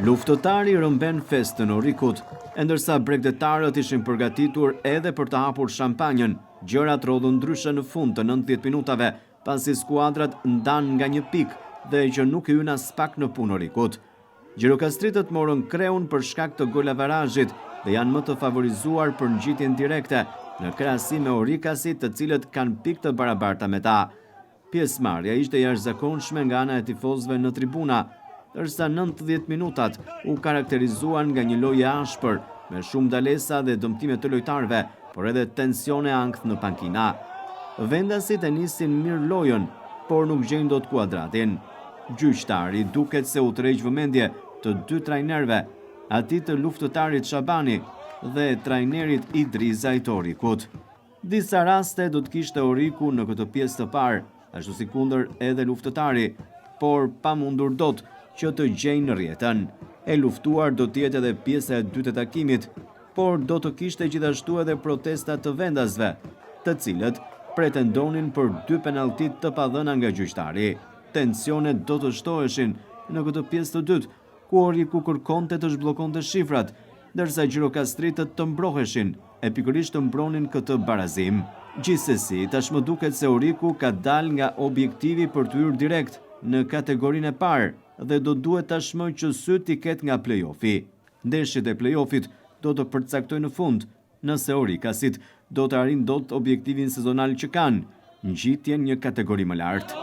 Luftëtari rrëmben festën Orikut, e ndërsa bregdetarët ishin përgatitur edhe për të hapur shampanjën, gjërat rrodhën ndryshe në fund të 90 minutave, pasi skuadrat ndanë nga një pikë dhe që nuk i hyn aspak në punë Orikut. Gjirokastritët morën kreun për shkak të golavarazhit dhe janë më të favorizuar për ngjitjen direkte, në krahasim me Orikasit të cilët kanë pikë të barabarta me ta. Pjesëmarrja ishte e jashtëzakonshme nga ana e tifozëve në tribuna, ndërsa 90 minutat u karakterizuan nga një lojë e ashpër, me shumë ndalesa dhe dëmtime të lojtarëve, por edhe tensione e ankth në pankina. Vendasit e nisin mirë lojën, por nuk gjejnë dot kuadratin. Gjyqtari duket se u tërheq vëmendje të dy trajnerëve, atij të Luftëtarit Shabani dhe trajnerit Idrizaj të Orikut. Disa raste do të kishte Oriku në këtë pjesë të parë, ashtu sikundër edhe Luftëtari, por pa mundur dot që të gjejnë rrjetën. E luftuar do të jetë edhe pjesa e dytë e takimit, por do të kishte gjithashtu edhe protesta të vendasve, të cilët pretendonin për dy penallti të padhëna nga gjyqtari. Tensionet do të shtoheshin në këtë pjesë të dytë, ku Oriku kërkonte të zhbllokonte shifrat, ndërsa gjirokastritët të mbroheshin, e pikërisht të mbronin këtë barazim. Gjithsesi, tashmë duket se Oriku ka dalë nga objektivi për të hyrë direkt në kategorinë e parë dhe do duhet tashmë që sytë t'i ketë nga play-offi. Ndeshjet e play-offit do të përcaktojnë në fund nëse Orikasit do të arrijnë dot objektivin sezonal që kanë, ngjitjen një kategori më lart.